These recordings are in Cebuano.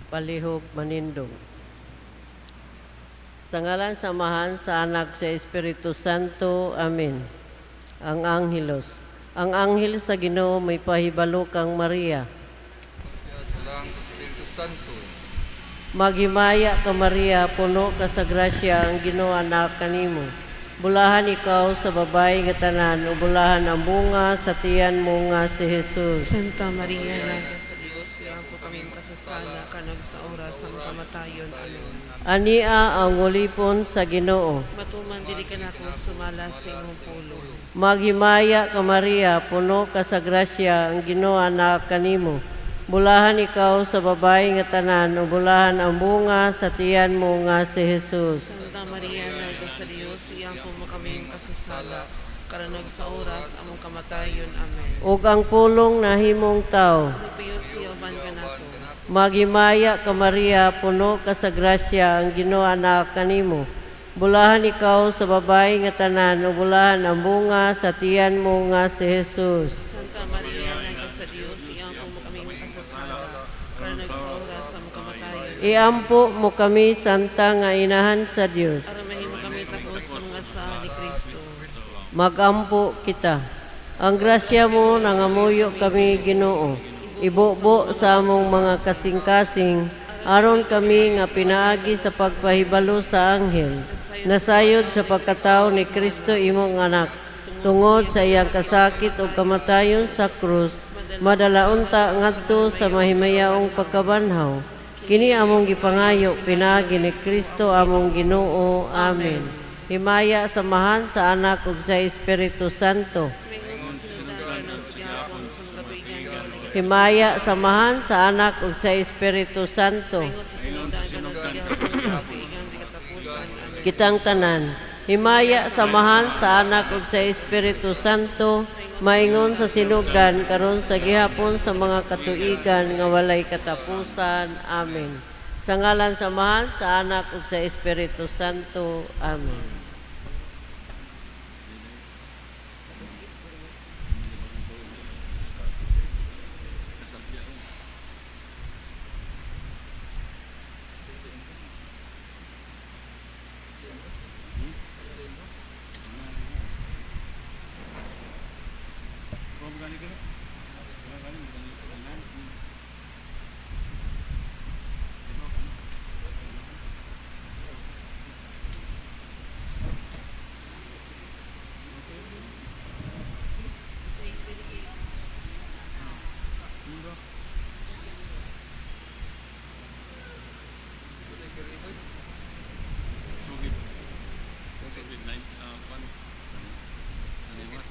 Palihog manindog. Sa ngalan sa Amahan, sa Anak, sa Espiritu Santo. Amen. Ang Angelus. Ang anghel sa Ginoo may pahibalo kang Maria. Siya lang sa Espiritu Santo. Maghimaya ka, Maria, puno ka sa grasya, ang Ginoo naa kanimo. Bulahan ikaw sa babae nga tanan, ug bulahan ang bunga sa tiyan mo nga si Jesus. Santa Maria, Inahan sa Dios, iampo kaming makasasala, karon sa oras sa among kamatayon. Amen. Ania ang ulipon sa Ginoo. Matuman dili kanako sumala sa imong pulong. Maghimaya ka, Maria, puno ka sa grasya, ang Ginoo naa kanimo. Bulahan ikaw sa babae nga tanan, ug bulahan ang bunga sa tiyan mo nga si Jesus. Santa Maria, Inahan sa Dios, iampo mo kaming makasasala, karon sa oras sa among kamatayon. Amen. Ug ang Pulong nahimong tao. Mupiyo siya uban kanato. Maghimaya ka, Maria, puno ka sa grasya, ang Ginoo naa kanimo. Bulahan ikaw sa babae nga tanan, ug bulahan ang bunga sa tiyan mo nga si Jesus. Santa Maria, Inahan sa Dios, iampo mo kaming makasasala, karon sa oras sa among kamatayon. Iampo mo kami, Santa nga Inahan sa Dios. Aron mahimo kami takos sa mga sala ni Kristo. Magampo kita. Ang grasya mo nangamuyo kami, Ginoo. Ibubo sa among mga kasing-kasing aron kami nga pinaagi sa pagpahibalo sa anghel nasayod sa pagkatao ni Kristo imong anak tungod sa iyang kasakit ug kamatayon sa krus, madala unta ngadto sa mahimayaong pagkabanhaw. Kini among gipangayo pinaagi ni Kristo among Ginoo. Amen. Himaya sa Amahan, sa Anak ug sa Espiritu Santo. Maingon sa sinugdan, karon sa gihapon, sa mga katuigan nga walay. Himaya sa Amahan, sa Anak ug sa Espiritu Santo. Maingon sa sinugdan, karon sa gihapon, sa mga katuigan nga katapusan. Amen. Kitang tanan. Himaya sa Amahan, sa Anak ug sa Espiritu Santo, maingon sa sinugdan, karon sa gihapon, sa mga katuigan nga walay katapusan. Amen. Sa ngalan sa Amahan, sa Anak ug sa Espiritu Santo. Amen. Sugid. Sugid nine kwan. Ano mas?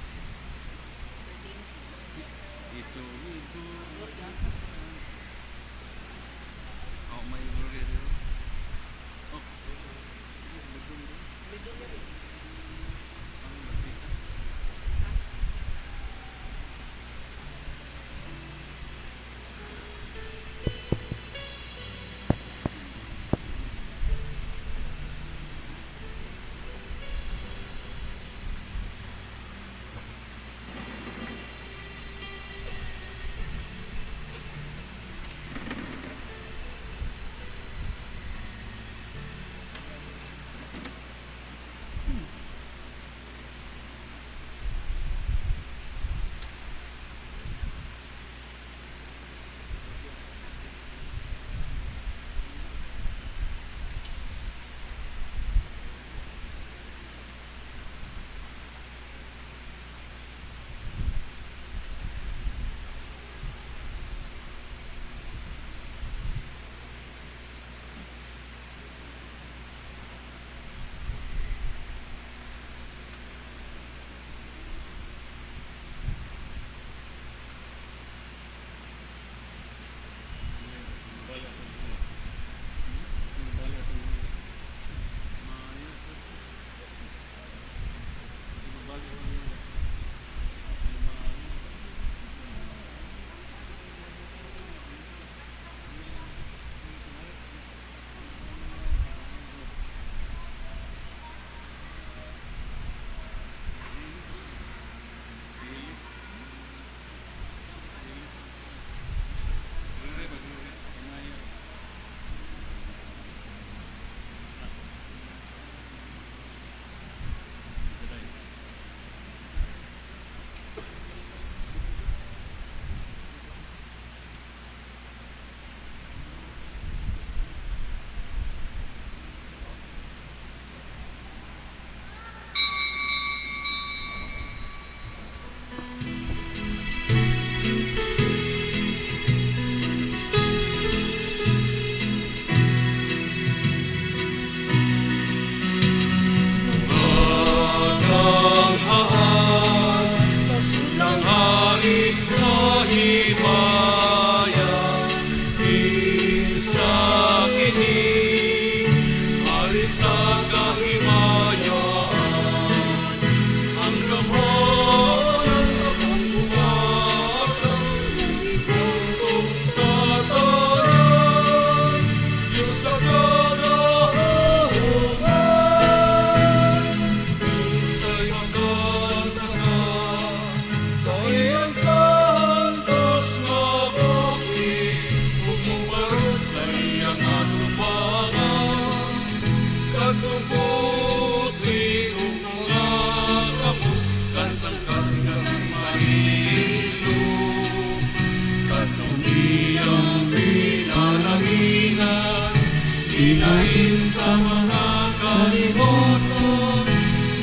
Lain sa mga kalihoton,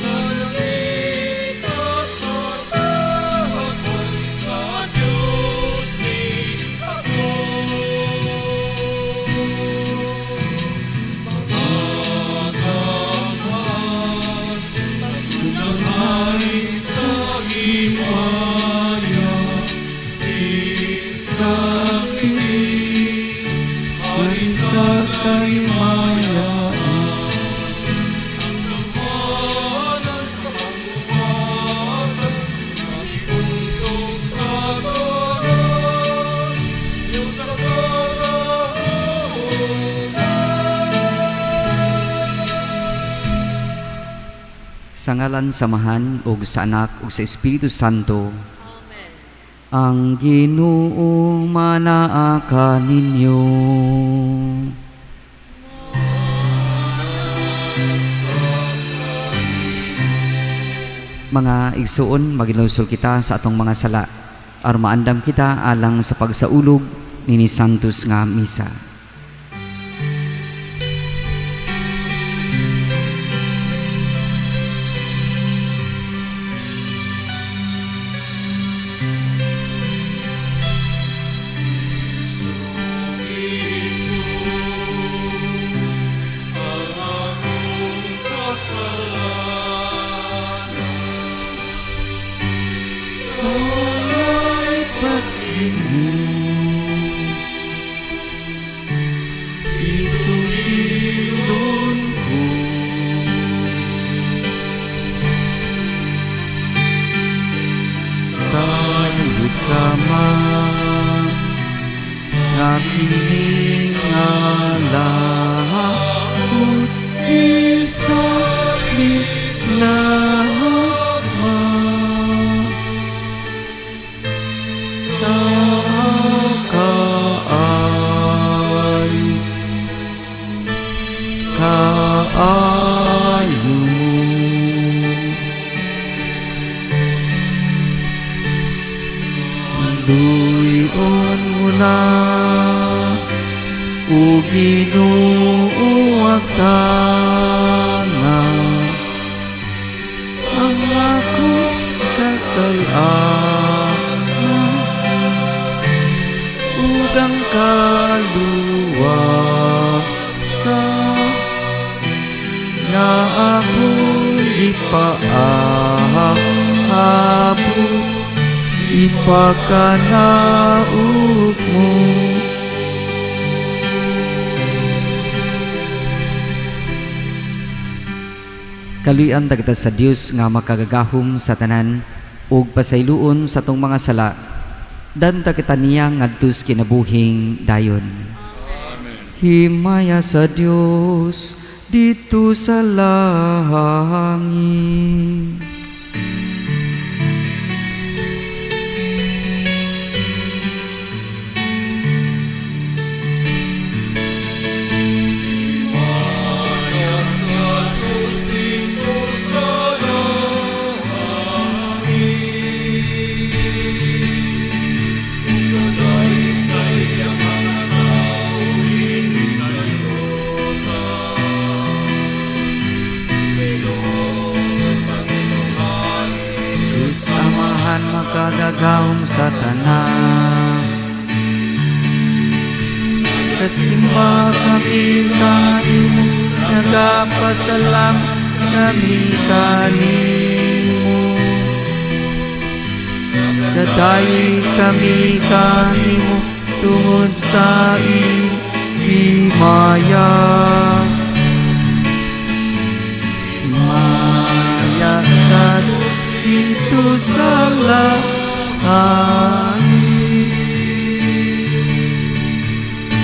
nagligtas sa kahapon sa Diyos ni ako. Mga kamhan, ng hari sa himaya, sa kini, hari sa kahimayaan. Ang gamhanan sa pagbuhatan, makibundok sa tanan, Diyos sa kagahonan. Sa ngalan sa Amahan ug sa Anak ug sa Espiritu Santo. Amen. Ang Ginoo manaa kaninyo. Mga igsuon, maginulsol kita sa atong mga sala aron maandam kita alang sa pagsaulog nini Santos nga misa. Ang akong kasalanan Sa walay pag-imo, isugilon ko. Sayod ka man nga kini nga laot isali lamang sa kaayo, kaayo mo. Luyon mo na, o Ginoo, ang tanan, ang akong kasalanan ug ang kaluwasan nga ako ipaabot, ipakanaog mo. Kaluy-an ta kita sa Dios nga makagagahom sa tanan ug pasayloon sa atong mga sala. Danta kita niya ngadto sa kinabuhing dayon. Amen. Himaya sa Dios didto sa langit. Himaya sa Diyos didto sa langit, ug kadayon sa iyang mga tawo dinhi sa yuta. Ginoong Diyos ang imong hari, Diyos Amahan makagagahom sa tanan. Nagasimba kami kanimo, nagapasalamat kami kanimo. Nagadayi kami kanimo tungod sa imong himaya. Himaya sa didto sa langit.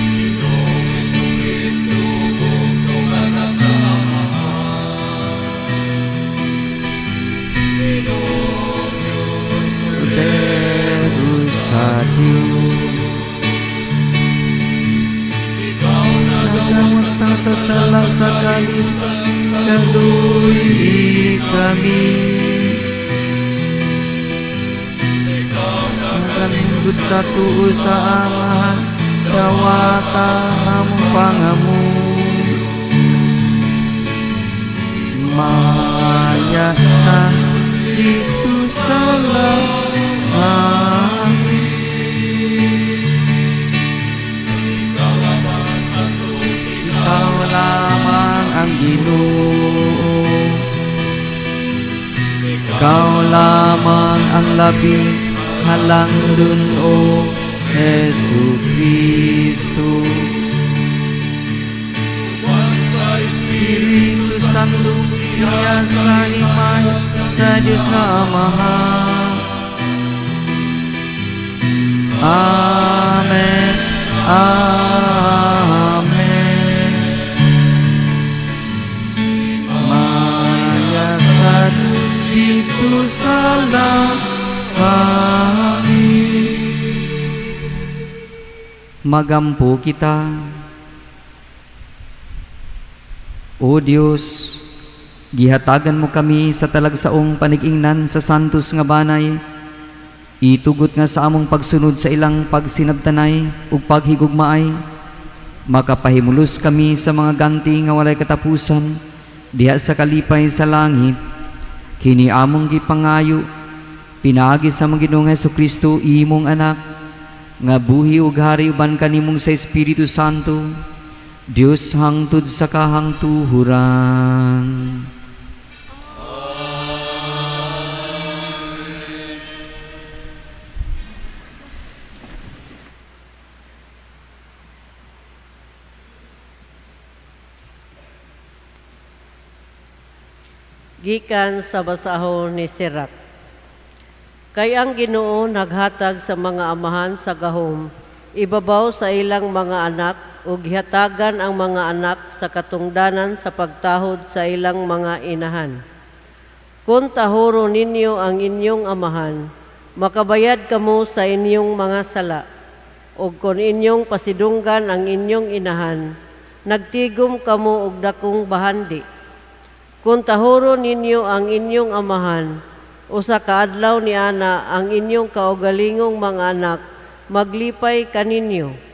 Ginoong Hesukristo, bugtong anak sa Amahan. Ginoong Diyos, Kordero sa Diyos. Ikaw Nagawat sa sala sa kalibutan, kaluy kami. Ikaw Nagalingkod sa tuo sa Amahan, dawata among pangamuyo. sa langit. Ikaw lamang ang santos, Ikaw lamang ang Ginoo. Ikaw lamang ang labing halangdon, O Hesu Kristo. uban sa Espiritu Santo, iya sa himaya sa Diyos nga Amahan. Amen. Amen. Mayasat dito sa langit. Magampo kita. O Dios, gihatagan mo kami sa talagsaong panigingnan sa santos nga banay. Itugot nga sa among pagsunod sa ilang pagsinabtanay ug paghigugmaay, makapahimulos kami sa mga ganti nga walay katapusan diha sa kalipay sa langit. Kini among gipangayo pinaagi sa among Ginoong Hesukristo, imong anak, nga buhi ug hari uban kanimong sa Espiritu Santo, Dios hangtod sa kahangtuhuran. Gikan sa basahon ni Sirach. Kay ang Ginoo naghatag sa mga amahan sa gahom, ibabaw sa ilang mga anak, ug gihatagan ang mga anak sa katungdanan sa pagtahod sa ilang mga inahan. Kung tahuro ninyo ang inyong amahan, makabayad kamo sa inyong mga sala. Ug kung inyong pasidunggan ang inyong inahan, nagtigom kamo og dakong bahandi. Kung tahuro ninyo ang inyong amahan, usa ka adlaw ni ana ang inyong kaugalingong mga anak maglipay kaninyo.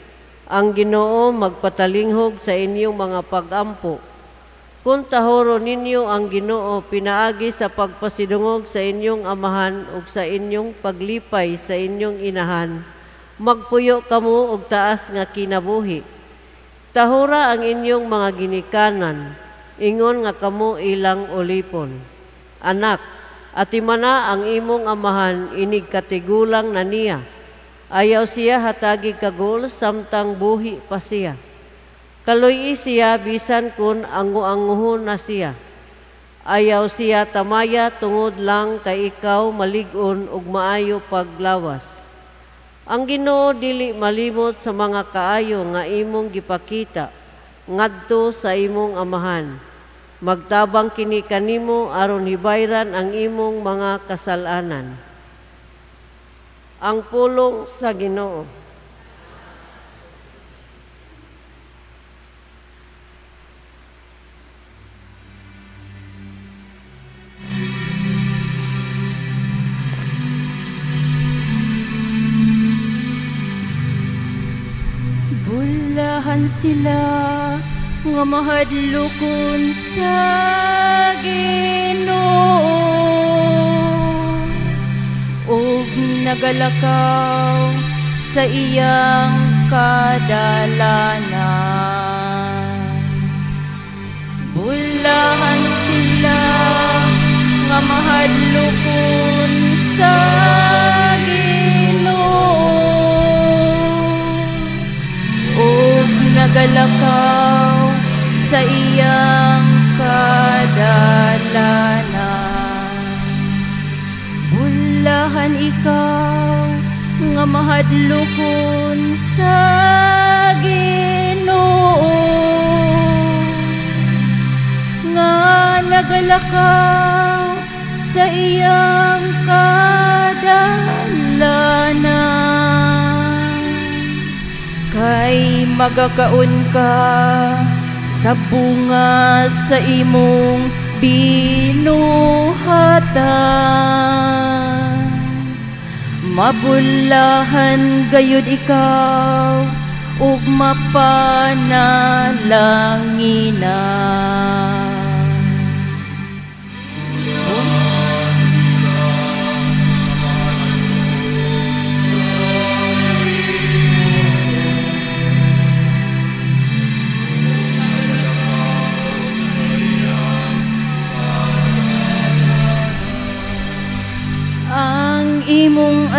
Ang Ginoo magpatalinghog sa inyong mga pagampo. Kung tahuro ninyo ang Ginoo pinaagi sa pagpasidungog sa inyong amahan ug sa inyong paglipay sa inyong inahan, magpuyo kamo og taas nga kinabuhi. Tahura ang inyong mga ginikanan, ingon nga kamo ilang ulipon. Anak, atimana ang imong amahan inig katigulang na niya. Ayaw siya hatagi kagol samtang buhi pa siya. Kaluy-i siya bisan kun angu-anguhon na siya. Ayaw siya tamaya tungod lang kay ikaw malig-on ug maayo paglawas. Ang Ginoo dili malimot sa mga kaayo nga imong gipakita ngadto sa imong amahan. Magtabang kini kanimo aron hibayran ang imong mga kasal-anan. Ang pulong sa Ginoo. Bulahan sila nga mahadlokon sa Ginoo ug nagalakaw sa iyang kadalanan. Bulahan sila nga mahadlokon sa Ginoo ug nagalakaw sa iyang kadalanan. Bulahan ikaw nga mahadlokon sa Ginoo nga nagalakaw sa iyang kadalanan. Kay magakaon ka sa bunga sa imong binuhatan. Mabulahan gayud ikaw ug mapanalanginan.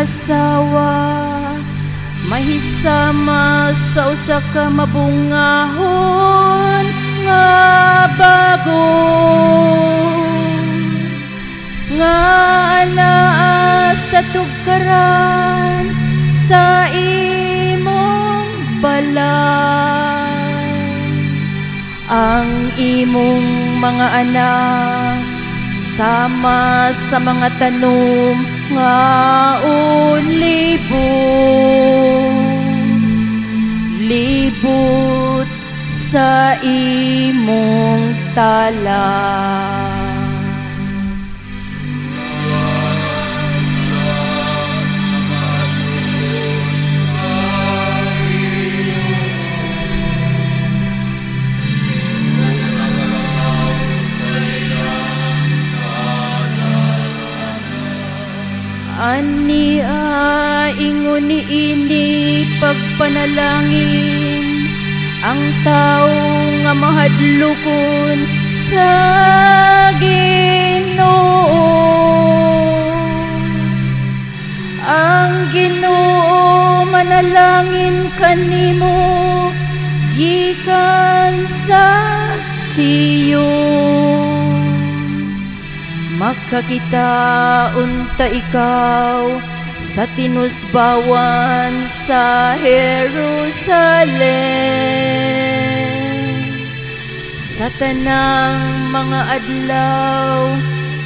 asawa mahisama sa usa ka mabungahon nga bago nga anaa sa tugkaran sa imong balay. Ang imong mga anak sama sa mga tanom nga olibo, libot sa imong tala. Ania ingon niini pagpanalangin ang tao nga mahadlokon sa Ginoo. Ang Ginoo manalangin kanimo gikan sa Sion. Makakita unta ikaw sa tinusbawan sa Jerusalem, sa tanang mga adlaw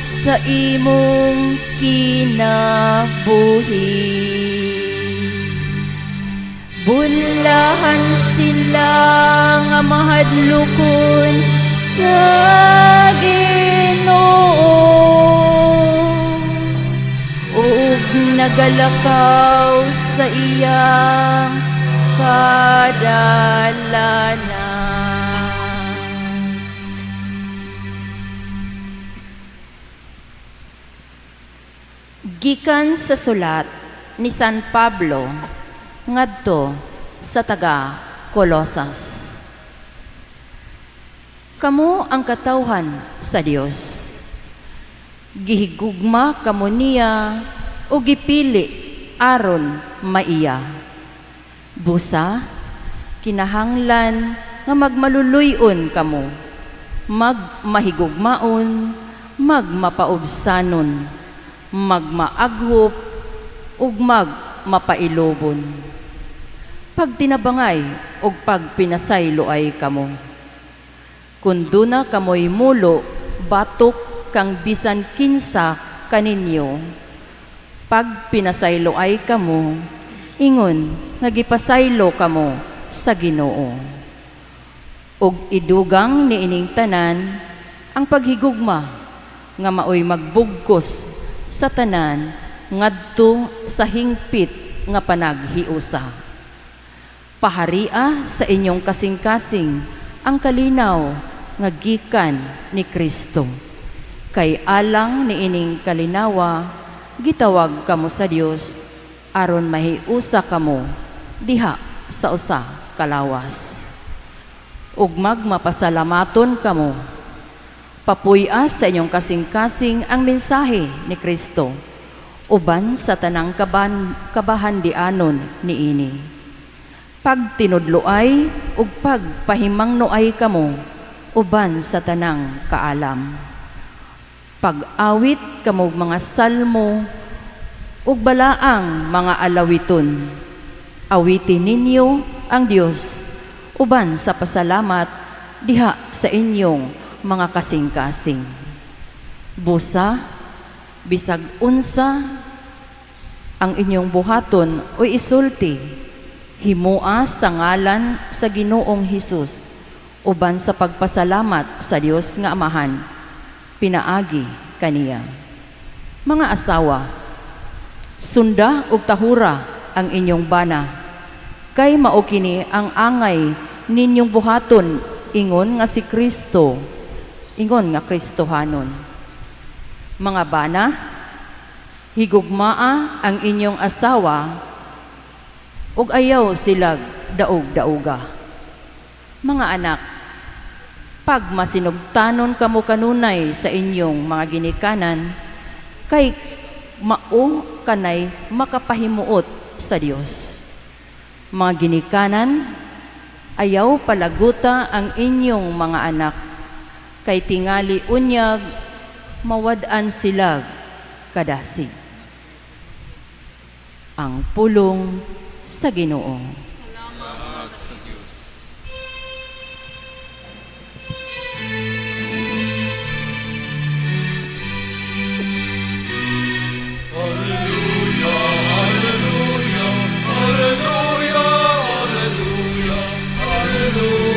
sa imong kinabuhi. Bulahan sila nga mahadlokon sa Ginoo ug nagalakaw sa iyang kadalanan. Gikan sa sulat ni San Pablo ngadto sa taga Colosas. Kamo ang katawhan sa Dios. Gihigugma kamo niya o gipili aron maiya. Busa, kinahanglan nga magmaluluy-on kamo, magmahigugmaon, magmapaubsanon, magmaaghop, ug magmapailobon. Pagtinabangay ug pagpinasayloay kamo. Kun duna kamoy mulo, batok kang bisan kinsa kaninyo. Pagpinasayloay kamo, ingon nga gipasaylo kamo sa Ginoo. Ug idugang niining tanan ang paghigugma nga maoy magbugkos sa tanan ngadto sa hingpit nga panaghiusa. Paharia sa inyong kasing-kasing ang kalinaw nga gikan ni Kristo. Kay alang niining kalinawa, gitawag kamo sa Dios aron mahiusa kamo diha sa usa kalawas. Ug magmapasalamaton kamo. Papuy-a sa inyong kasing-kasing ang mensahe ni Kristo uban sa tanang kabahandianon niini. Pagtinudloay ug pagpahimangnoay kamo uban sa tanang kaalam. Pag-awit kamo og mga salmo ug balaang mga alawiton. Awitin ninyo ang Dios uban sa pasalamat diha sa inyong mga kasing-kasing. Busa, bisag unsa ang inyong buhaton o isulti, himoa sa ngalan sa Ginoong Hesus uban sa pagpasalamat sa Dios nga Amahan pinaagi kaniya. Mga asawa, sunda ug tahura ang inyong bana, kay mao kini ang angay ninyong buhaton ingon nga si Kristo, ingon nga Kristohanon. Mga bana, higugmaa ang inyong asawa ug ayaw silag daog-daoga. Mga anak, pagmasinugtanon kamo kanunay sa inyong mga ginikanan, kay mao kanay makapahimuot sa Dios. Mga ginikanan, ayaw palaguta ang inyong mga anak, kay tingali unyag mawad-an sila kadasig. Ang pulong sa Ginoo. Salamat sa Diyos. Alleluia, alleluia, alleluia, alleluia, alleluia.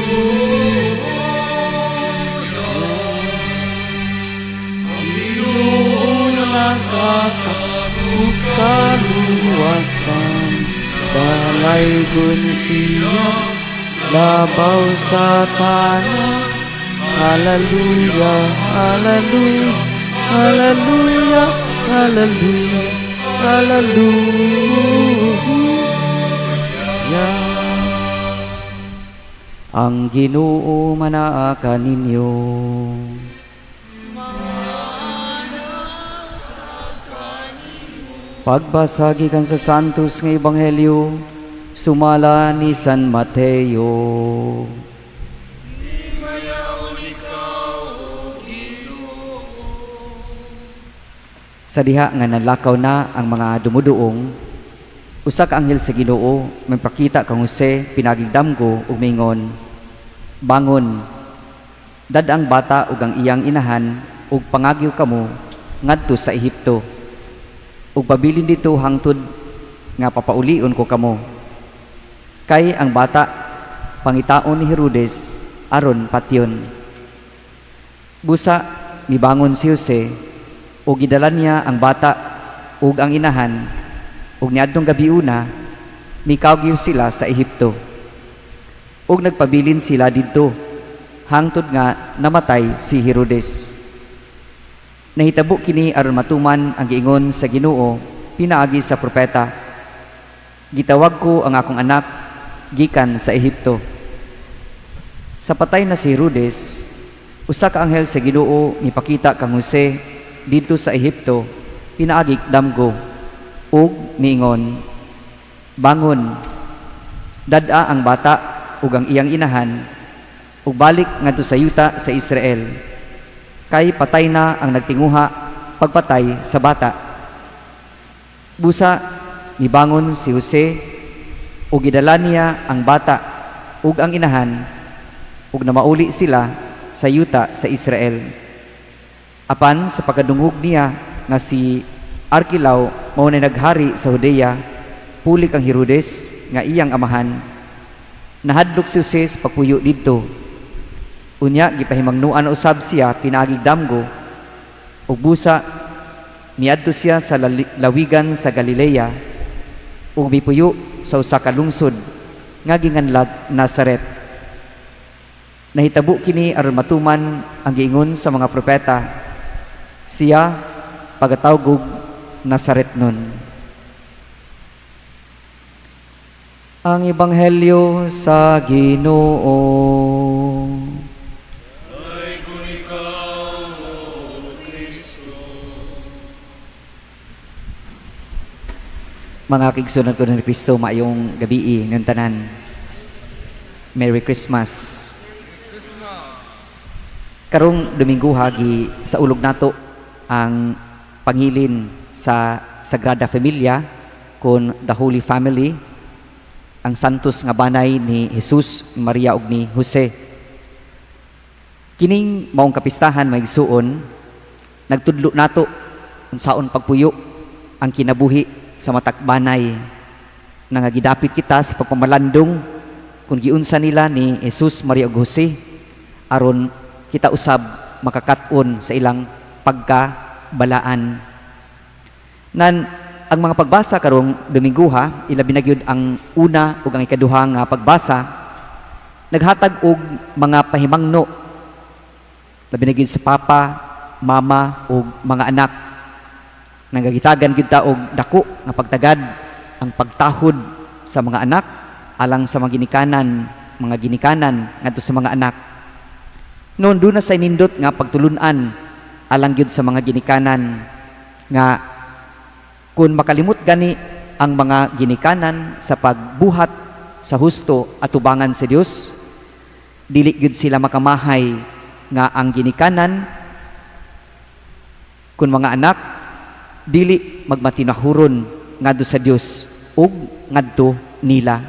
Ang Ginoo naghatag og Kaluwasan, dalaygon siya, labaw sa tanan. Hallelujah, hallelujah, hallelujah, hallelujah, hallelujah. Ang Ginoo manaa kaninyo. Pagbasa gikan sa Santos nga Ebanghelyo sumala ni San Mateo. Sa diha nga nanlakaw na ang mga dumuduong, usa ka anghel sa Ginoo magpakita kang Jose pinaaging damgo ug miingon, "Bangon, dad ang bata ug ang iyang inahan ug pangagyo kamo ngadto sa Ehipto. Ug pabilin didto hangtod nga papaulion ko kamo. Kay ang bata pangitaon ni Herodes aron patyon." Busa mibangon si Jose ug gidala niya ang bata ug ang inahan ug niadtong gabiuna mikawgiw sila sa Ehipto. Ug nagpabilin sila didto hangtod nga namatay si Herodes. Nahitabo kini aron matuman ang giingon sa Ginoo pinaagi sa propeta, "Gitawag ko ang akong anak gikan sa Ehipto." Sa patay na si Herodes, usa ka anghel sa Ginoo mipakita kang Jose didto sa Ehipto pinaagi damgo ug miingon, "Bangon, dad-a ang bata ug ang iyang inahan ug balik ngadto sa yuta sa Israel, kay patay na ang nagtinguha pagpatay sa bata." Busa mibangon si Jose ug gidala niya ang bata ug ang inahan ug namauli sila sa yuta sa Israel. Apan sa pagkadungog niya nga si Arquelao mao na naghari sa Judea puli kang Herodes nga iyang amahan, nahadlok si Jose sa pagpuyo didto. Unya gipahimangnuan usab siya pinaagig damgo ug busa niadto siya sa lawigan sa Galilea ug mipuyo sa usa ka lungsod nga ginganlag Nazaret. Nahitabo kini aron matuman ang giingon sa mga propeta, siya pagatawgog Nazaretnon. Ang Ebanghelyo sa Ginoo. Dalaygon ikaw, O Kristo. Mga kaigsuonan ko ni Kristo, maayong gabii ng tanan. Merry Christmas. Karong Domingo hagi sa ulog nato ang pangilin sa Sagrada Familia kon the Holy Family, ang santos nga banay ni Jesus, Maria ug ni Jose. Kining maong kapistahan maigsuon, nagtudlo nato unsaon pagpuyo ang kinabuhi sa matag banay nga gidapit kita sa pagpamalandong kung giunsa nila ni Jesus, Maria ug Jose aron kita usab makakat-on sa ilang pagkabalaan. Nan ang mga pagbasa karong Dominguha, ilabi na gyud ang una ug ang ikaduha nga pagbasa, naghatag og mga pahimangno labi na gyud sa papa, mama ug mga anak. Nagagitagan gyud ta og dako nga pagtagad ang pagtahod sa mga anak alang sa mga ginikanan ngadto sa mga anak. Noon doon na sa nindot nga pagtulunan alang gyud sa mga ginikanan nga Kung makalimot gani ang mga ginikanan sa pagbuhat sa husto atubangan sa Dios, dili gyud sila makamahay nga ang ginikanan kun mga anak dili magmatinahuron ngadto sa Dios ug ngadto nila.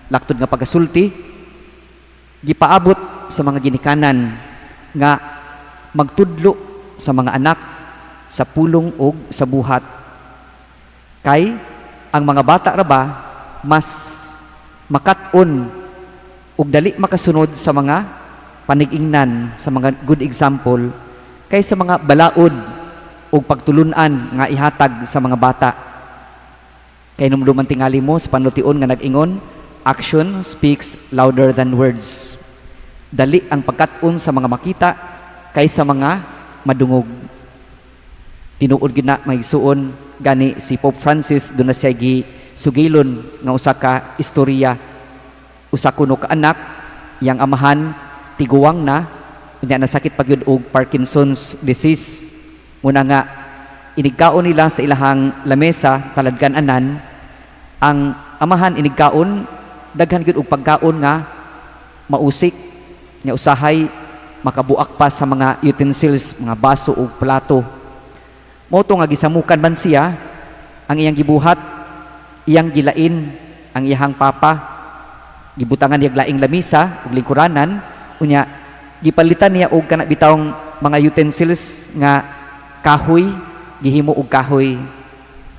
Laktod nga pagasulti, gipaabot sa mga ginikanan nga magtudlo sa mga anak sa pulong ug sa buhat, kay ang mga bata ra ba mas makat-on ug dali makasunod sa mga panig-ingnan, sa mga good example, kaysa mga balaod ug pagtulunan nga ihatag sa mga bata. Kay numduman tingali mo sa panultion nga nag-ingon, "Action speaks louder than words." Dali ang pagkat-on sa mga makita kaysa mga madungog. Tinuod gid na, mga igsuon. Gani si Pope Francis duna siya gi sugilon nga usa ka istorya. Usa kuno ka anak, iyang amahan tiguwang na unya nasakit pa gyud og Parkinson's disease. Muna nga inigkaon nila sa ilahang lamesa taladkan anan, ang amahan inigkaon daghan gyud og pagkaon nga mausik nga usahay makabuak pa sa mga utensils, mga baso ug plato. Mao to nga gisamukan man siya, ang iyang gibuhat, iyang gilain ang iyang papa, gibutangan niya laing lamisa ug lingkuranan, unya gipalitan niya og kana bitawng mga utensils nga kahoy, gihimo og kahoy.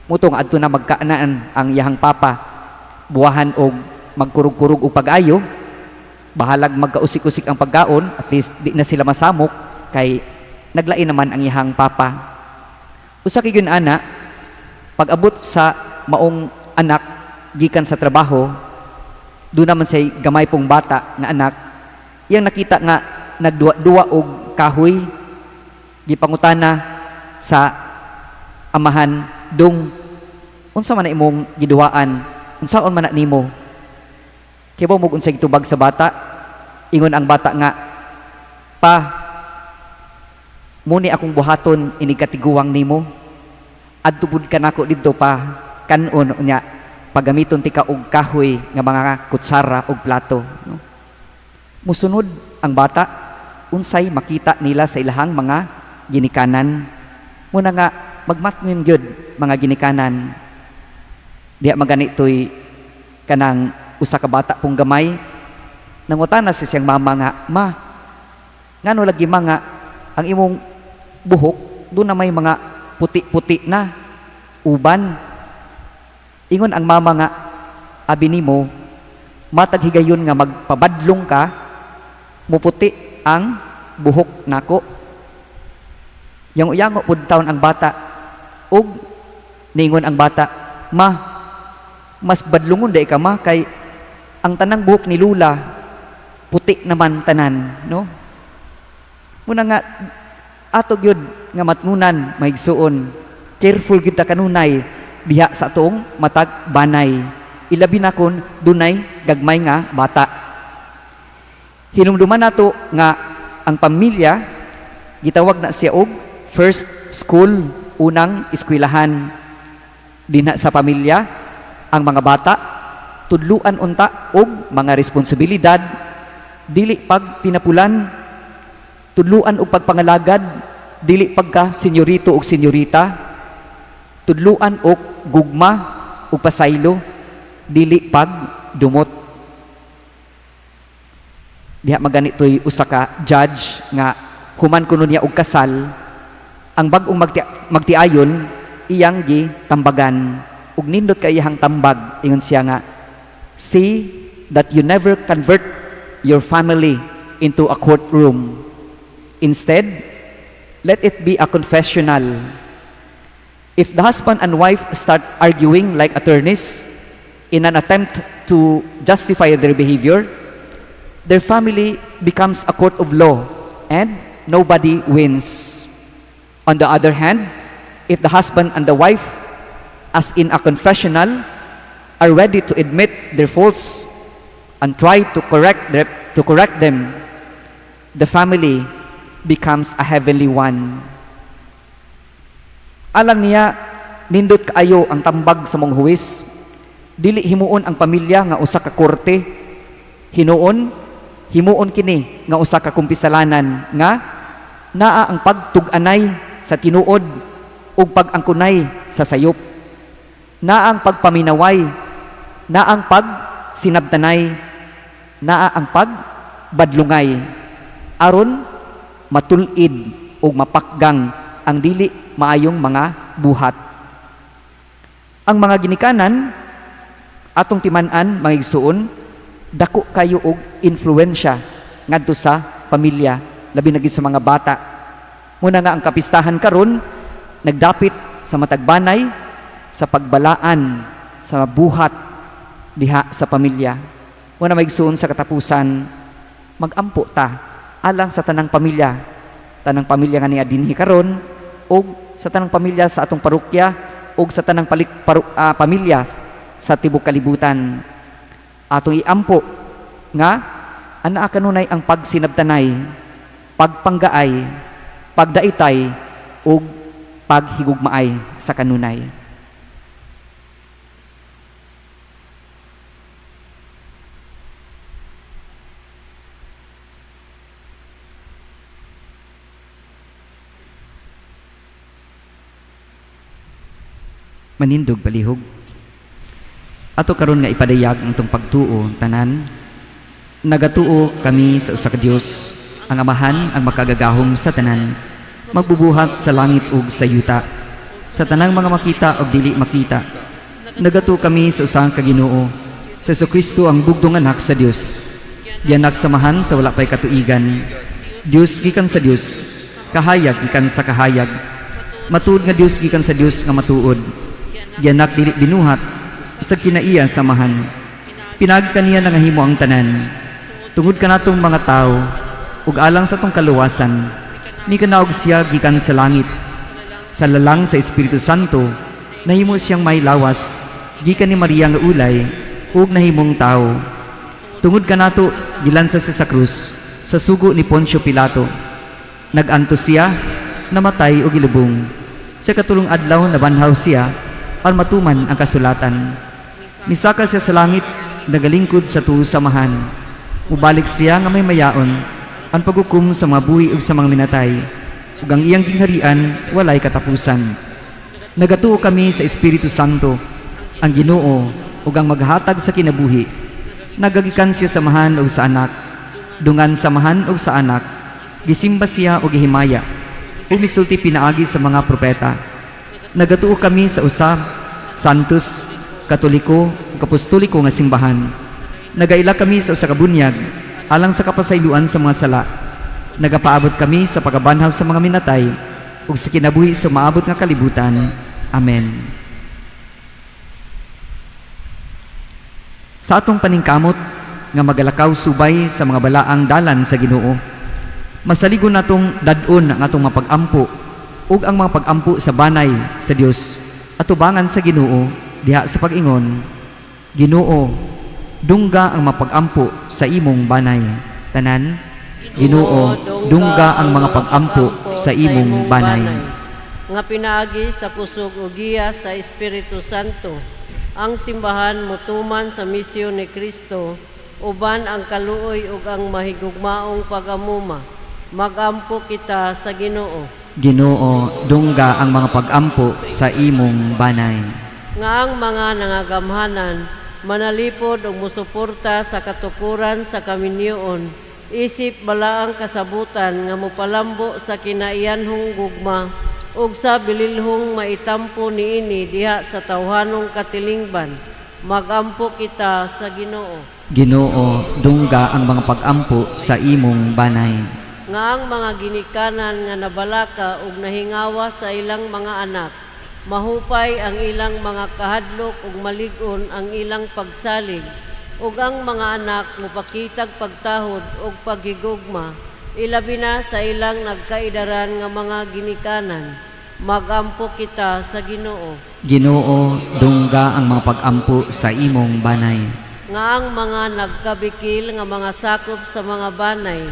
Mao to nga adto na magkaanaan ang iyang papa, buwahan og magkurog-kurog og pag-ayo, bahalag magkausik-usik ang pagkaon, at least di na sila masamok kay naglain naman ang iyang papa. Usa kay gyud ana, pag-abot sa maong anak gikan sa trabaho, doon naman say gamay pong bata nga anak, iyang nakita nga nagduwa-duwa og kahoy, gipangutana sa amahan, "Dong, unsa man na imong giduwaan? Unsaon man na nimo?" Kibaw mo unsay gitubag sa bata? Ingon ang bata nga, "Pa, muni akong buhaton inig katiguwang nimo. Adto pud ka nako didto pa kanon, unya pagamiton tika og kahoy nga mga kutsara og plato," no? Musunod ang bata unsay makita nila sa ilahang mga ginikanan. Muna nga magmatngon gyud mga ginikanan. Diha magani toy kanang usa ka bata pong gamay, nangutana si siyang mama nga, "Ma, ngano lagi mga ang imong buhok doon na may mga puti-puti na uban?" Ingon ang mama nga, "Abi nimo, matag higayon nga magpabadlong ka, muputi ang buhok nako." Yango-yango pud taon ang bata ug ningon ang bata, "Ma, mas badlungon day ka, ma, kay ang tanang buhok ni Lula puti naman tanan," no? Muna nga ato gyud nga matngunan, mga igsuon, careful gyud ta kanunay diha sa atong matag banay, ilabi na kon dunay gagmay nga bata. Hinumduman nato nga ang pamilya gitawag na siya og first school, unang eskwelahan. Dinha sa pamilya ang mga bata tudluan unta og mga responsibilidad, dili pag tinapulan, tudluan og pagpangalagad, dili pagka senyorito og senyorita, tudluan og gugma ug pasaylo, dili pag dumot. Diha magani toy usa ka judge nga human kuno niya og kasal, ang bag-ong magtiayon iyang gitambagan ug nindot kay iyang tambag. Ingon siya nga, "See that you never convert your family into a courtroom. Instead, let it be a confessional. If the husband and wife start arguing like attorneys in an attempt to justify their behavior, their family becomes a court of law and nobody wins. On the other hand, if the husband and the wife, as in a confessional, are ready to admit their faults and try to correct them, the family becomes a heavenly one." Alang niya, Nindot kaayo ang tambag sa mong huwis. Dili himuon ang pamilya nga usa ka korte. Hinuon, himuon kini nga usa ka kumpisalanan nga naa ang pagtug-anay sa tinuod ug pag-angkunay sa sayop. Naa ang pagpaminaway, naa ang pagsinabtanay, naa ang pagbadlungay aron matul-id ug mapakgang ang dili maayong mga buhat. Ang mga ginikanan atong timan-an, mga igsuon, dako kayo og influensya ngadto sa pamilya, labi na gid sa mga bata. Muna nga ang kapistahan karon nagdapit sa matagbanay sa pagbalaan sa buhat diha sa pamilya. Muna, mga igsuon, sa katapusan, magampo ta alang sa tanang pamilya nga niya dinhi karon ug sa tanang pamilya sa atong parokya ug sa tanang pamilya sa tibok kalibutan. Atong iampo nga anaa kanunay ang pagsinabtanay, pagpanggaay, pagdaitay ug paghigugmaay sa kanunay. Manindog palihog. Ato karon nga ipadayag ang atong pagtuo tanan. Nagatuo kami sa usa ka Dios, ang Amahan, ang makagagahom sa tanan, magbubuhat sa langit ug sa yuta, sa tanang mga makita ug dili makita. Nagatuo kami sa usa ka Ginoo, sa Hesukristo, ang bugtong Anak sa Dios. Gianak sa Amahan sa wala pay katuigan. Dios gikan sa Dios, kahayag gikan sa kahayag. Matuod nga Dios gikan sa Dios nga matuod. Gianak, dili binuhat, sa kinaiya sa Amahan. Pinaagi kaniya nangahimo ang tanan. Tungod kanatong mga tao ug alang sa atong kaluwasan, mikanaog siya gikan sa langit. Sa lalang sa Espiritu Santo, nahimo siyang may lawas gikan ni Maria nga ulay ug nahimong tao. Tungod kanato, gilansa siya sa krus sa sugo ni Poncio Pilato. Nag-antos siya, namatay ug gilubong. Sa katulong adlaw nabanhaw siya aron matuman ang kasulatan. Misaka siya sa langit, nagalingkod sa tuo sa Amahan. Mubalik siya nga may mayaon ang paghukom sa mga buhi ug sa mga minatay, ug ang iyang gingharian walay katapusan. Nagatuo kami sa Espiritu Santo, ang Ginoo ug ang maghatag sa kinabuhi. Nagagikan siya sa Amahan ug sa Anak. Dungan sa Amahan ug sa Anak, gisimba siya ug gihimaya, ug misulti pinaagi sa mga propeta. Nagatuo kami sa usa, Santos, Katoliko ug Apostoliko nga simbahan. Nagaila kami sa usa ka bunyag alang sa kapasayloan sa mga sala. Nagapaabot kami sa pagkabanhaw sa mga minatay ug sa kinabuhi sa maabot nga kalibutan. Amen. Sa atong paningkamot nga magalakaw subay sa mga balaang dalan sa Ginoo, masaligon natong dad-on ang atong mga pag-ampo ug ang mga pag-ampo sa banay sa Dios atubangan sa Ginoo diha sa pag-ingon, "Ginoo, dungga ang mga pag-ampo sa imong banay." Tanan, "Ginoo, dungga ang mga pag-ampo sa imong banay." Nga pinaagi sa kusog ug giya sa Espiritu Santo, ang simbahan motuman sa misyon ni Kristo uban ang kaluoy ug ang mahigugmaong pagamuma. Magampo kita sa Ginoo. Ginoo, dungga ang mga pag-ampo sa imong banay. Nga ang mga nangagamhanan manalipod ug mosuporta sa katukuran sa kaminyoon isip balaang kasabutan nga mopalambo sa kinaiyanhong gugma ug sa bililhong maitampo niini diha sa tawhanong katilingban. Magampo kita sa Ginoo. Ginoo, dungga ang mga pag-ampo sa imong banay. Nga ang mga ginikanan nga nabalaka ug nahingawa sa ilang mga anak mahupay ang ilang mga kahadlok ug malig-on ang ilang pagsalig, ug ang mga anak mopakitag pagtahod ug paghigugma ilabi na sa ilang nagkaidaran nga mga ginikanan. Magampo kita sa Ginoo. Ginoo, dungga ang mga pag-ampo sa imong banay. Nga ang mga nagkabikil nga mga sakop sa mga banay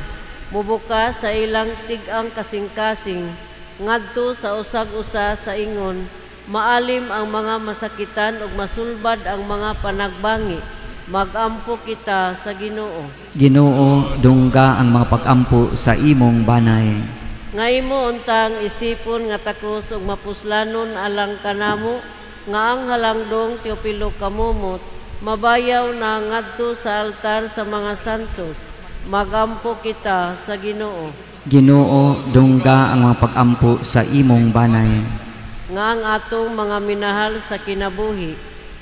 mubuka sa ilang tig-ang kasing-kasing ngadto sa usag-usa sa ingon Maalim ang mga masakitan ug masulbad ang mga panagbangi. Magampo kita sa Ginoo. Ginoo, dungga ang mga pag-ampo sa imong banay. Nga imo untang isipon nga takos ug mapuslanon alang kanamo nga ang halangdong Teopilo Camomot mabayaw na ngadto sa altar sa mga santos. Magampo kita sa Ginoo. Ginoo, dungga ang mga pag-ampo sa imong banay. Nga ang atong mga minahal sa kinabuhi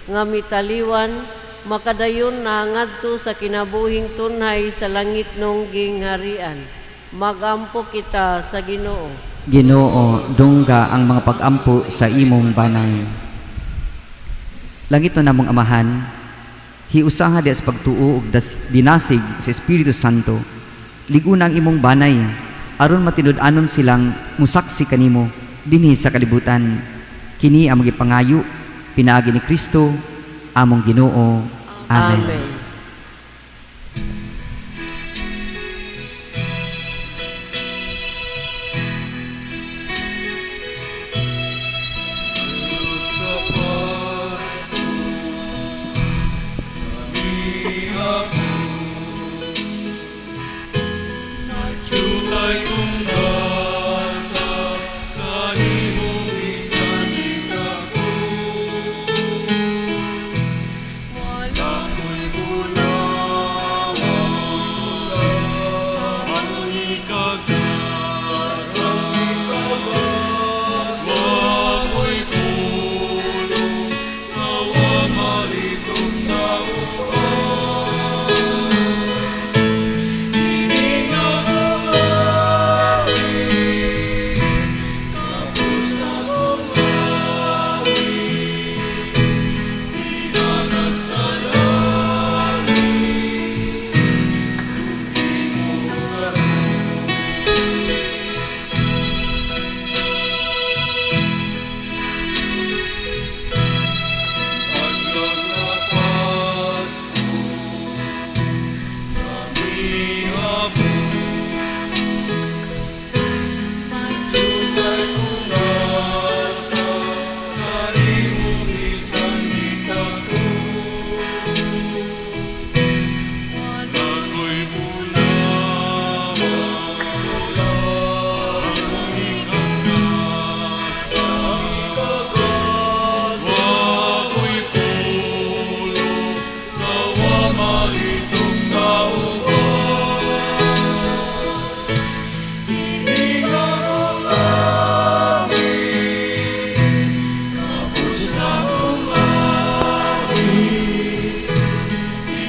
nga mitaliwan makadayon na ngadto sa kinabuhing tunhay sa langit nung gingharian. Magampo kita sa Ginoo. Ginoo, dungga ang mga pag-ampo sa imong banay. Langit na namong Amahan, hiusaha di sa pagtuo ug dinasig sa Espiritu Santo. Liguna ang imong banay, aron matinud-anon silang musaksi kanimo dinhi sa kalibutan. Kini ang magipangayo pinaagi ni Kristo among Ginoo. Amen. Amen. Nagtutay kong gasa, kanimong bisan ikakus. Wala ko'y gulawan sa among ikagasa. Wa ko'y pulong, nawa malito sa uban.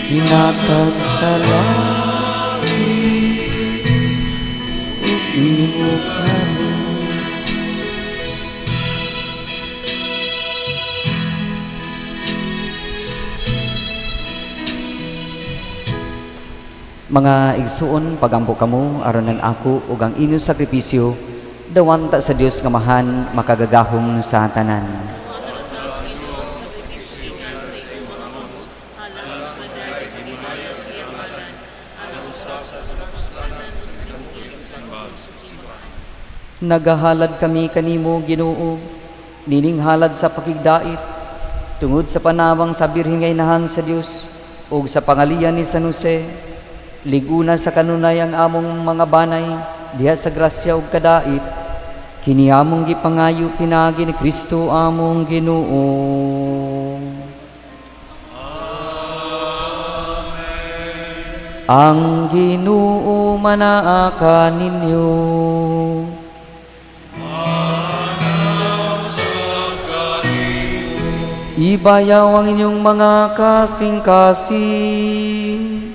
Hinatag sa langit ug imo karon. Mga igsuon, pagampo kamo aron ang ako ug ang inyong sakripisyo dawanta sa Dios nga mahan makagagahom sa tanan. Nagahalad kami kanimo, Ginoo, nining halad sa pakigdait tungod sa panawang sa birheng nga inahan sa Dios ug sa pangalian ni San Jose. Liguna sa kanunay ang among mga banay diha sa grasya ug kadait. Kini among gipangayo pinaagi ni Kristo among Ginoo. Ang Ginoo manaa kaninyo. Ibayaw ang inyong mga kasing-kasing.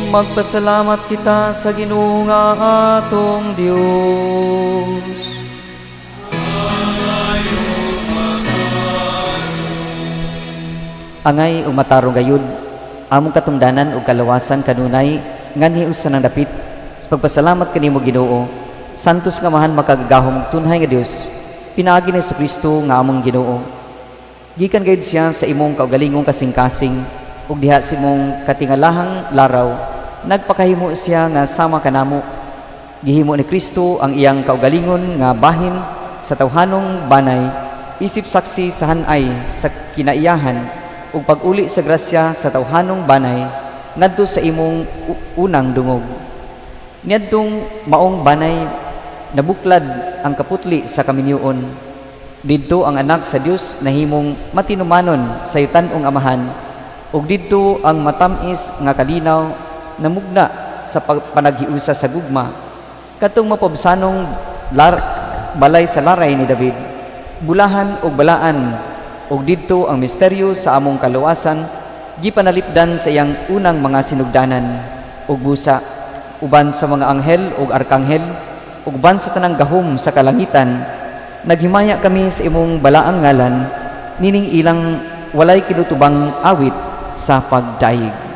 Magpasalamat kita sa Ginoo nga atong Dios. Angay umatarong gayud among katungdanan ug kalawasan kanunay nganhi usa nang dapit sa pagpasalamat kanimo Ginoo, santos nga mahan makagagahom tunhay nga Dios, pinaagi ni Kristo nga among Ginoo. Gikan gayud siya sa imong kaugalingong kasing-kasing ug diha sa imong katingalahang laraw nagpakahimo siya nga sama kanamo. Gihimo ni Kristo ang iyang kaugalingon nga bahin sa tawhanong banay, isip saksi sa hanay sa kinaiyahan ug pag-uli sa grasya sa tawhanong banay ngadto sa imong unang dungog. Niadtong maong banay nabuklad ang kaputli sa kaminyoon. Didto ang anak sa Dios nahimong matinumanon sa yutan-ong amahan, ug didto ang matam-is nga kalinaw namugna sa panaghiusa sa gugma, katong mapabsanong balay sa laray ni David, bulahan ug balaan, ug didto ang misteryo sa among kaluwasan gipanalipdan sa iyang unang mga sinugdanan ug busa uban sa mga anghel ug arkanghel ug uban sa tanang gahom sa kalangitan. Naghimaya kami sa imong balaang ngalan nining ilang walay kinutubang awit sa pagdayeg.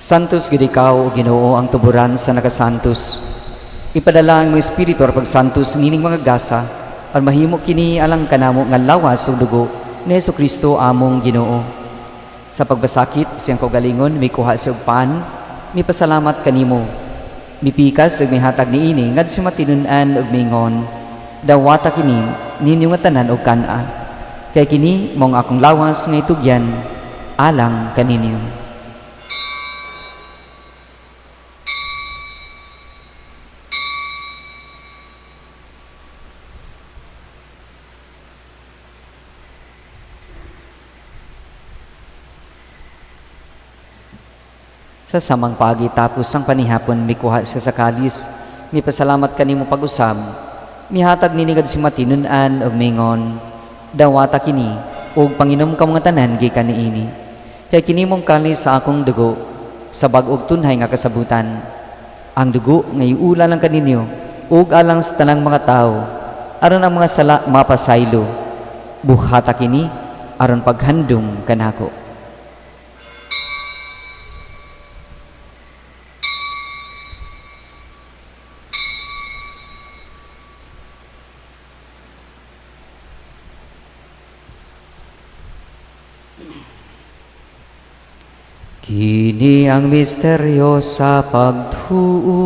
Santos gid ikaw, o Ginoo, ang tuburan sa nakasantos. Ipadala ang imong espiritu aron pagsantos nining mga gasa, aron mahimo kini alang kanamo nga lawas ug dugo ni Hesukristo among Ginoo. Sa pagbasakit siyang kaugalingon, mikuha siya og pan, mipasalamat kanimo. Mipikas ug mihatag niini ngadto matinun-an ug mingon, dawata kini ninyo nga tanan og kan-a. Kay kini mao ang akong lawas nga itugyan alang kaninyo. Sa samang paagi tapos ang panihapon, mikuha siya sa kalis, mipasalamat kanimo pag-usab, mihatag nini ngadto sa matinun-an ug mingon, dawata kini ug panginom ka mga tanan gikan niini. Kay kini mong kalis sa akong dugo, sa bag-og tunhay nga kasabutan. Ang dugo nga iula lang kaninyo ug alang sa tanang mga tawo, aron ang mga sala mapasaylo. Buhata kini aron paghandom kanako. Kini ang misteryo sa pagtuo.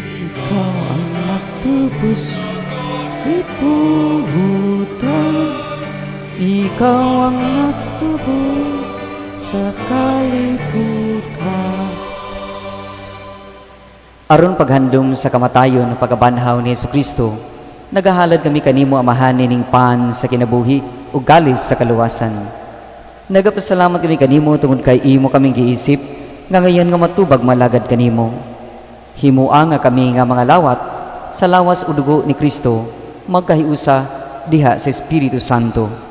Ikaw ang nagtubos, ipuhutan. Ikaw ang nagtubos sa kalibutan. Aron paghandom sa kamatayon ug pagkabanhaw ni Hesukristo, nagahalad kami kanimo Amahan nining pan sa kinabuhi ug kalis sa kaluwasan. Nagapasalamat kami kanimo tungod kay imo kaming giisip nga ngayon nga matubag malagad kanimo. Himua nga kami nga mga lawat sa lawas o dugo ni Kristo magkahiusa diha sa Espiritu Santo.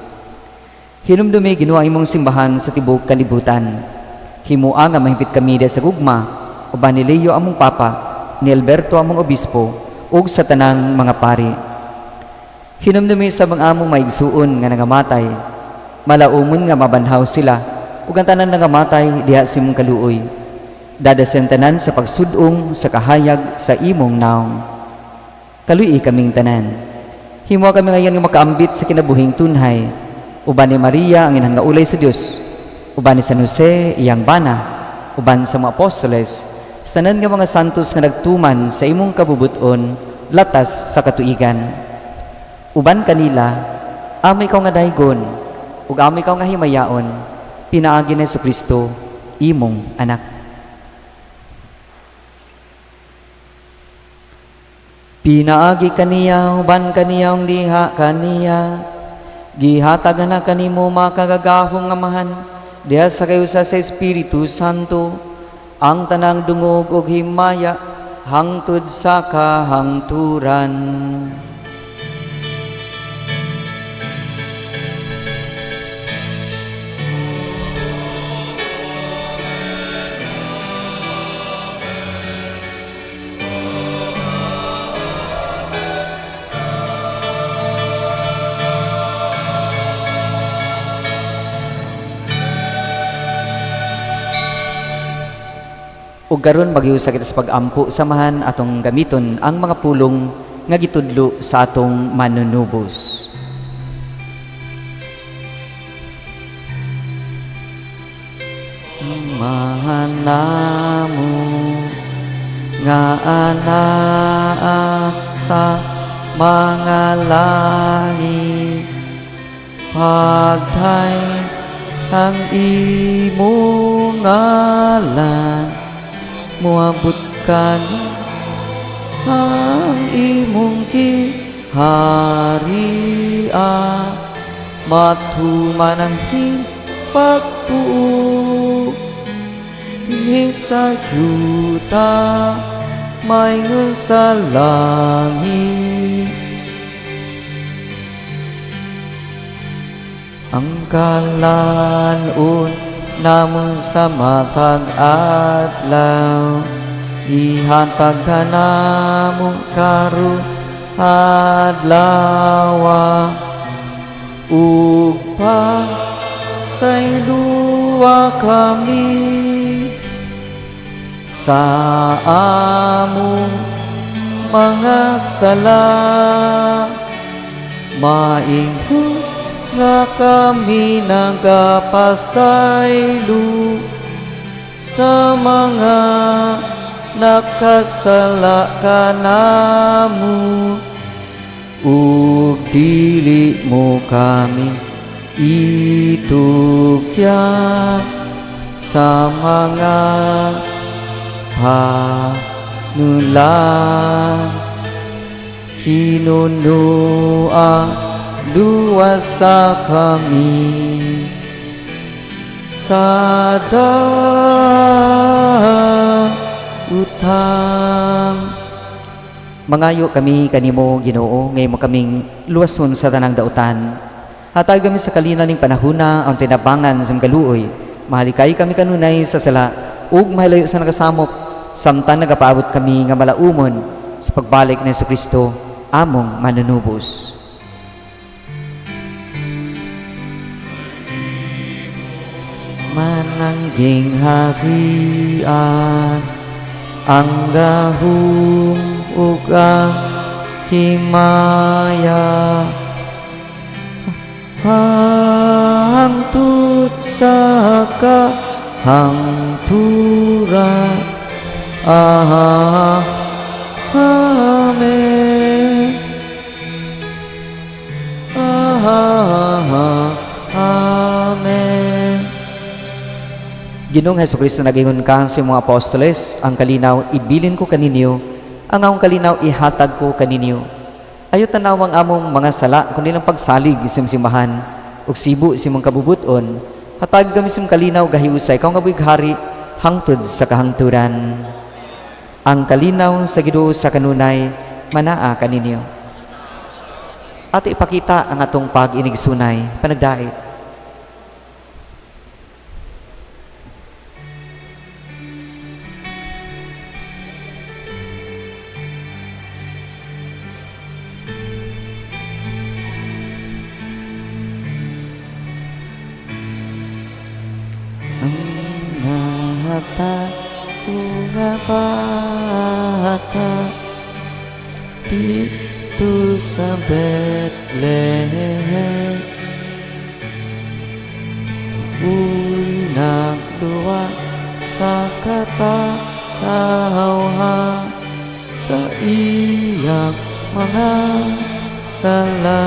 Hinumdumi, Ginoo, ang imong simbahan sa tibuok kalibutan. Himua nga mahimpit kami diha sa gugma uban ni Leo among Papa, ni Alberto among Obispo ug sa tanang mga pari. Hinumdumi sa mga among maigsuon nga nangamatay, malaumon nga mabanhaw sila ug ang tanan nangamatay diha sa imong kaluoy. Dadasen tanan sa pagsudong sa kahayag sa imong naong. Kaluy-i kaming tanan. Himua kami ngayon nga makaambit sa kinabuhing tunhay uban ni Maria ang inang nga ulay sa Dios, uban ni San Jose iyang bana, uban sa mga apostoles, sa tanan nga mga santos nga nagtuman sa imong kabubuton latas sa katuigan. Uban kanila, amo ikaw nga daygon ug amo ikaw nga himayaon, pinaagi ni Kristo imong anak. Pinaagi kaniya, uban kaniya, ug diha kaniya, gihatag na kanimo makagagahom nga Amahan diha sa kayusa sa Espiritu Santo ang tanang dungog ug himaya hangtod sa kahangturan. Ug karon maghiusa kita sa pag-ampo samahan atong gamiton ang mga pulong nga gitudlo sa atong manunubos. Amahan namo nga anaa sa mga langit, pagtay ang imong ngalan, moabot ka ang imong giharian, matuman ang pagtuo dinhi sa yuta maingon sa langit. Ang kalan-on namon sa matag adlaw, ihatag ka namo karon adlawa, ug pasayloa kami sa among mga sala, maingon nga kami nagapasaylo sa mga nakasala kanamo, ug dili mo kami itugyan sa mga panulan. Hinunua luwas sa kami sa dautan. Mangayo kami kanimo, Ginoo, ngayon mo kaming luwason sa tanang dautan. Hatag kami sa kalina ning panahuna ang tinabangan sa mga kaluoy. Mahalikay kami kanunay sa sala ug mahilayo sa nagasamok, samtang nagapaabot kami nga malaumon sa pagbalik ni Jesucristo among manunubos. Manangging harian ang gahum ug ang himaya hangtod sa kahangturan. Amen. Amen. Ginoong Hesukristo, nagingon ka sa mga apostoles, ang kalinaw ibilin ko kaninyo, ang akong kalinaw ihatag ko kaninyo. Ayo tanawang among mga sala, kundi lang pagsalig sa simbahan, ug sibo sa imong kabubuton, hatag kami sa imong kalinaw gahiusay, ikaw nga buhig hari, hangtod sa kahangturan. Ang kalinaw sa Ginoo sa kanunay, Manaa kaninyo. Ato ipakita ang atong pag-inigsunay, panagdait. Ang nahatago nga bata dito sa Bethlehem, uy nagduwa sa katawhan sa iyang mga sala.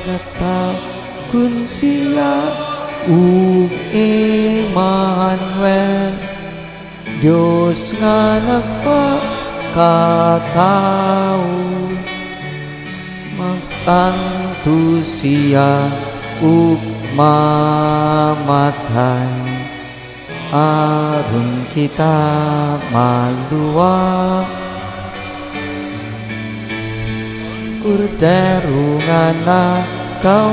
Natagon siya ug Emmanuel, Dios nga nagpakatao. Mag-antos siya ug mamatay, aron kita maluwa. Kordero nga nakawagtang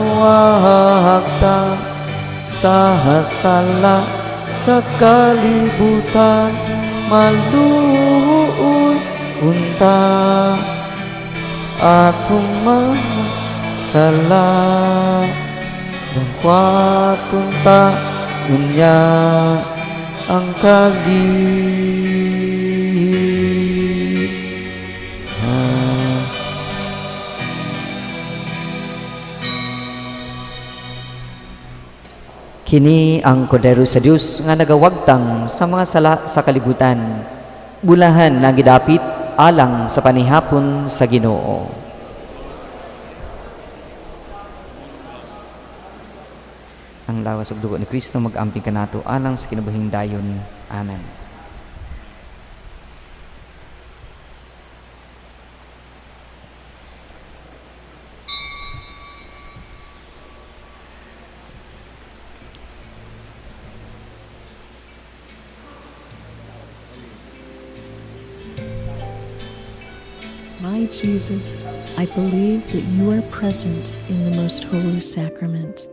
sa sala sa kalibutan, maluoy unta akong mga sala. Dangwaton ta unya ang kali. Kini ang Kordero sa Dios nga nagawagtang sa mga sala sa kalibutan. Bulahan nga gidapit alang sa panihapon sa Ginoo. Ang lawas ug dugo ni Kristo mag-amping kanato alang sa kinabuhing dayon. Amen. My Jesus, I believe that you are present in the Most Holy Sacrament.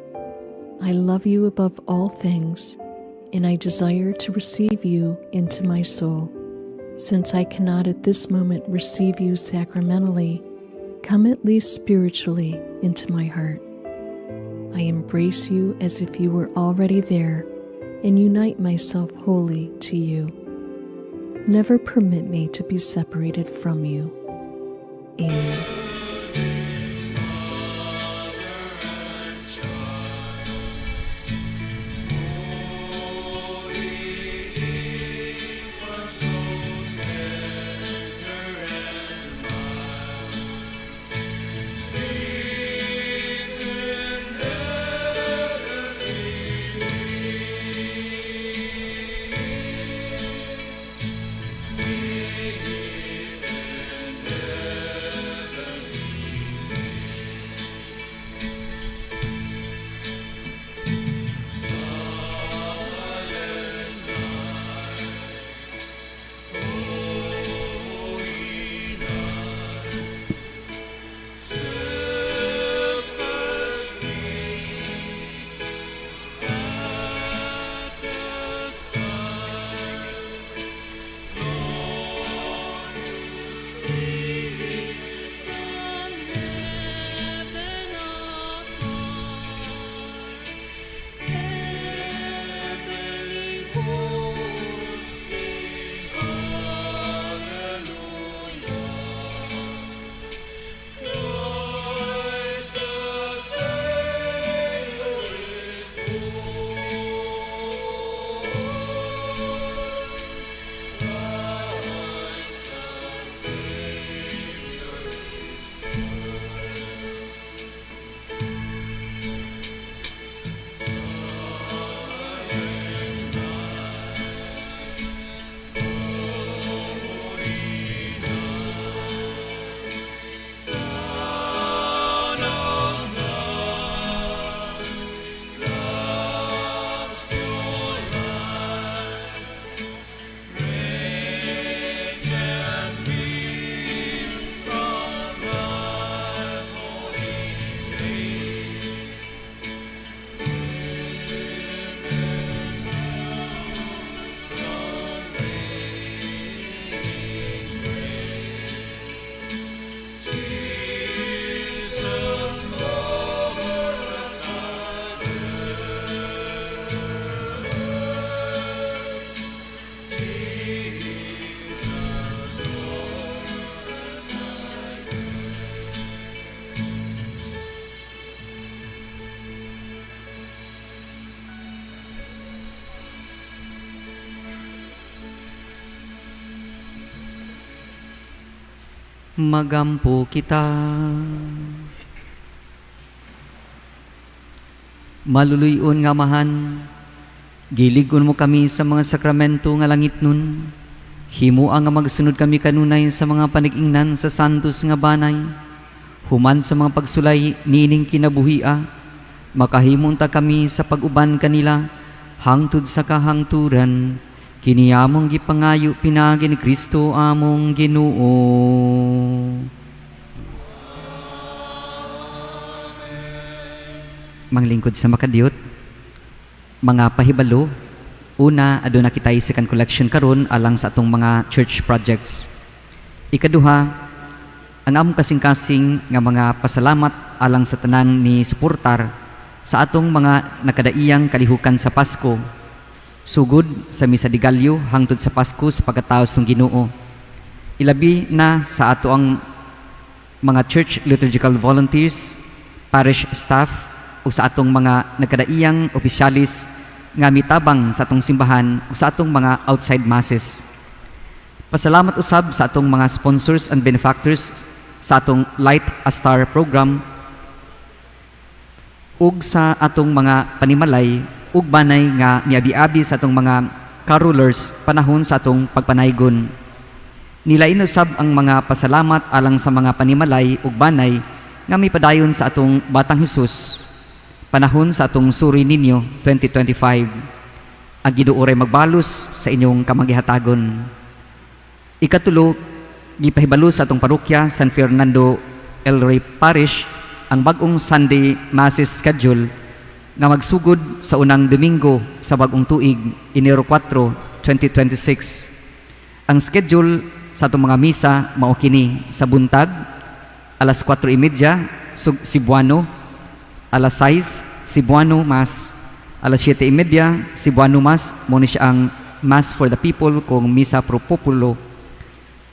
I love you above all things, and I desire to receive you into my soul. Since I cannot at this moment receive you sacramentally, come at least spiritually into my heart. I embrace you as if you were already there and unite myself wholly to you. Never permit me to be separated from you. Amen. Magampo kita. Maluluyon nga Amahan, giligon mo kami sa mga sakramento nga langit nun. Himua nga magsunod kami kanunay sa mga panigingnan sa santos nga banay. Human sa mga pagsulay niining kinabuhia, makahimong ta kami sa pag-uban kanila hangtod sa kahangturan. Kini among gipangayo pinaagi ni Kristo among Ginoo. Manglingkod sa makadiyot, mga pahibalo, una, aduna kitay second collection karon alang sa atong mga church projects. Ikaduha, ang among kasing-kasing nga mga pasalamat alang sa tanan ni suportar sa atong mga nakadaiyang kalihukan sa Pasko, sugod sa Misa de Gallo hangtod sa Pasko sa pagkataos ng Ginoo. Ilabi na sa ato ang mga church liturgical volunteers, parish staff, o sa atong mga nagkadaiyang opisyalis nga mitabang sa atong simbahan o sa atong mga outside masses. Pasalamat usab sa atong mga sponsors and benefactors sa atong Light a Star program ug sa atong mga panimalay ug banay nga miabi-abi sa atong mga carolers panahon sa atong pagpanaygon. Nilain usab ang mga pasalamat alang sa mga panimalay ug banay nga mipadayon sa atong Batang Hesus panahon sa atong Suri Ninyo 2025. Ang Ginoo ray magbalos sa inyong kamangihatagon. Ikatulo, gipahibalo sa atong parokya San Fernando El Rey Parish ang bag-ong Sunday Masses schedule nga magsugod sa unang Domingo sa bag-ong tuig, Enero 4, 2026. Ang schedule sa atong mga misa mao kini: sa buntag, alas 4:30 Cebuano, alas 6 Cebuano Mass, alas 7:30 Cebuano Mass, mo ni siya ang Mass for the People kung Misa pro Populo,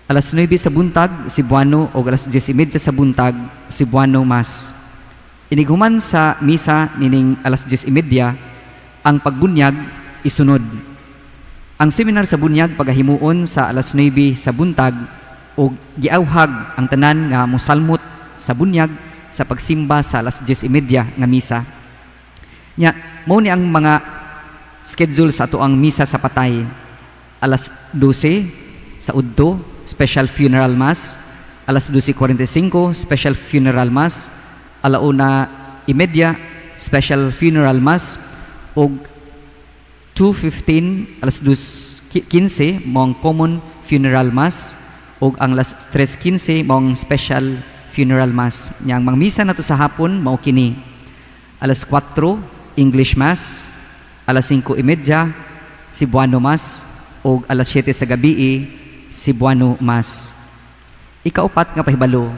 alas 9 sa buntag Cebuano o alas 10:30 sa buntag Cebuano Mass. Inighuman sa misa nining alas 10:30, ang pagbunyag isunod. Ang seminar sa bunyag pagahimuon sa alas 9 sa buntag o giawhag ang tanan nga mosalmot sa bunyag sa pagsimba sa alas 10:30 nga misa. Nya, mao ni ang mga schedule sa ato ang misa sa patay. Alas 12 sa udto, special funeral mass. Alas 12:45, special funeral mass. 1:30, special funeral mass. Og 2:15, alas 2:15, mao ang common funeral mass. Og ang alas 3:15, mao ang special funeral mass. Nya ang mga misa nato sa hapon mao kini: alas 4 English Mass, alas 5:30 Cebuano Mass, ug alas 7 sa gabi Cebuano Mass. Ikaupat nga pahibalo,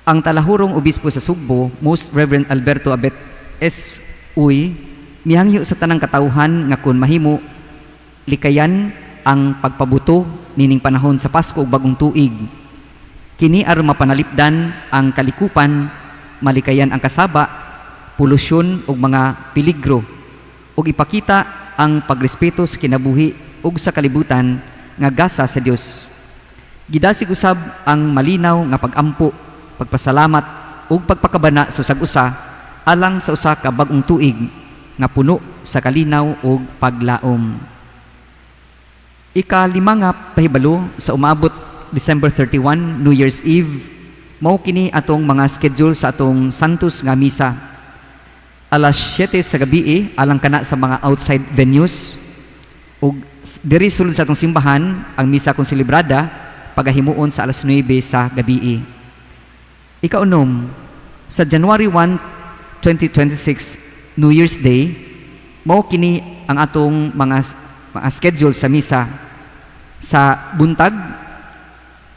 ang talahurong obispo sa Sugbo, Most Reverend Alberto Abet S. Uy, mihangyo sa tanang katawhan nga kun mahimo likayan ang pagpabuto nining panahon sa Pasko ug Bagong Tuig. Kini aron mapanalipdan ang kalikupan, malikayan ang kasaba, polusyon ug mga peligro, ug ipakita ang pagrespeto sa kinabuhi ug sa kalibutan nga gasa sa Dios. Gidasig usab ang malinaw nga pagampo, pagpasalamat ug pagpakabana sa usag-usa alang sa usa ka bag-ong tuig nga puno sa kalinaw ug paglaom. Ikalima nga pahibalo, sa umabot December 31, New Year's Eve, mao kini atong mga schedule sa atong Santos nga misa. Alas 7 sa gabi alang kana sa mga outside venues, ug diri sulod sa atong simbahan ang misa kung selebrada pagahimuon sa alas 9 sa gabi. Ikaunom, sa January 1, 2026, New Year's Day, mao kini ang atong mga schedule sa misa. Sa buntag,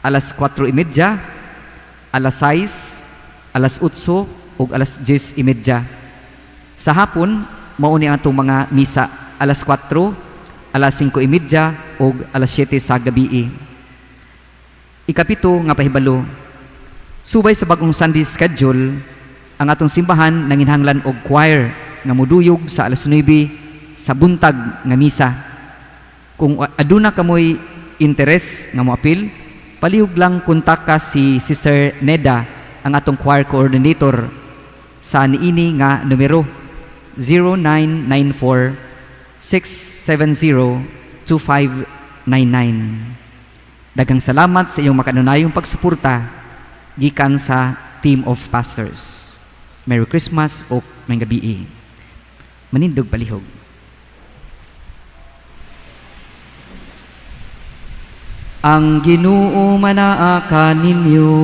alas 4:30, alas 6, alas 8, ug alas 10:30. Sa hapon, mao ni atong mga misa, alas 4, alas 5:30, ug alas 7 sa gabi. Ikapito nga pahibalo, subay sa bagong Sunday schedule, ang atong simbahan nanginhanglan og choir nga muduyog sa alas 9 sa buntag nga misa. Kung aduna kamoy interes nga moapil, Palihog lang kontak ka si Sister Neda, ang atong choir coordinator, sa niini nga numero 0994 670 2599. Daghang salamat sa iyong makanunayong pagsuporta gikan sa team of pastors. Merry Christmas ug maayong gabii. Manindog palihog. Ang Ginoo manaa kaninyo.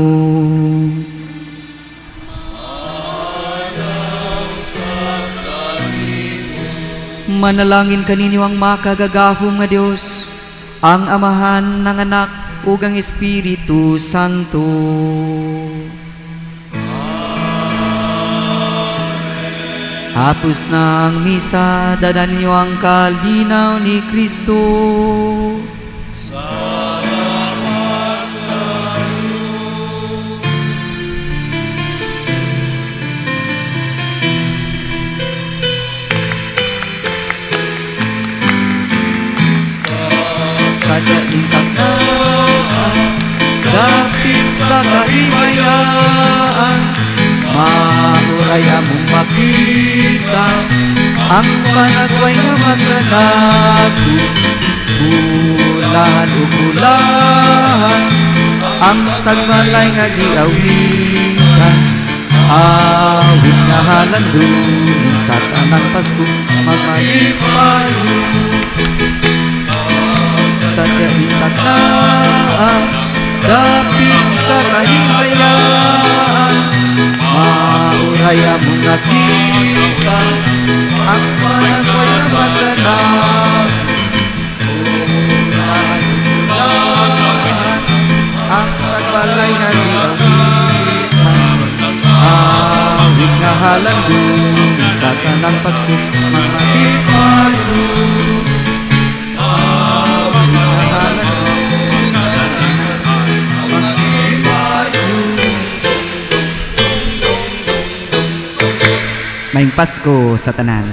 Manalangin kaninyo ang makagagahom nga Dios, ang Amahan ng Anak ug ang Espiritu Santo. Hapos na ang misa, dala ninyo ang kalinaw ni Kristo. Salamat sa Diyos. Sa galing dapit sa kahimayaan, mauray among makita ang panagway nga masanako. Bulahan ug bulahan ang tagbalay nga giawitan, awit nga halandong sa tanang Pasko magmalipayo. Sa kaintaknaan, dapit sa kahimayaan, mauray among nakita ang panagway nga masanag. Ang tagbalay nga giawitan, awit nga halandong sa tanang Pasko magmalipayo. Awit nga halandong sa tanang Pasko magmalipayo. Maayong Pasko sa tanan.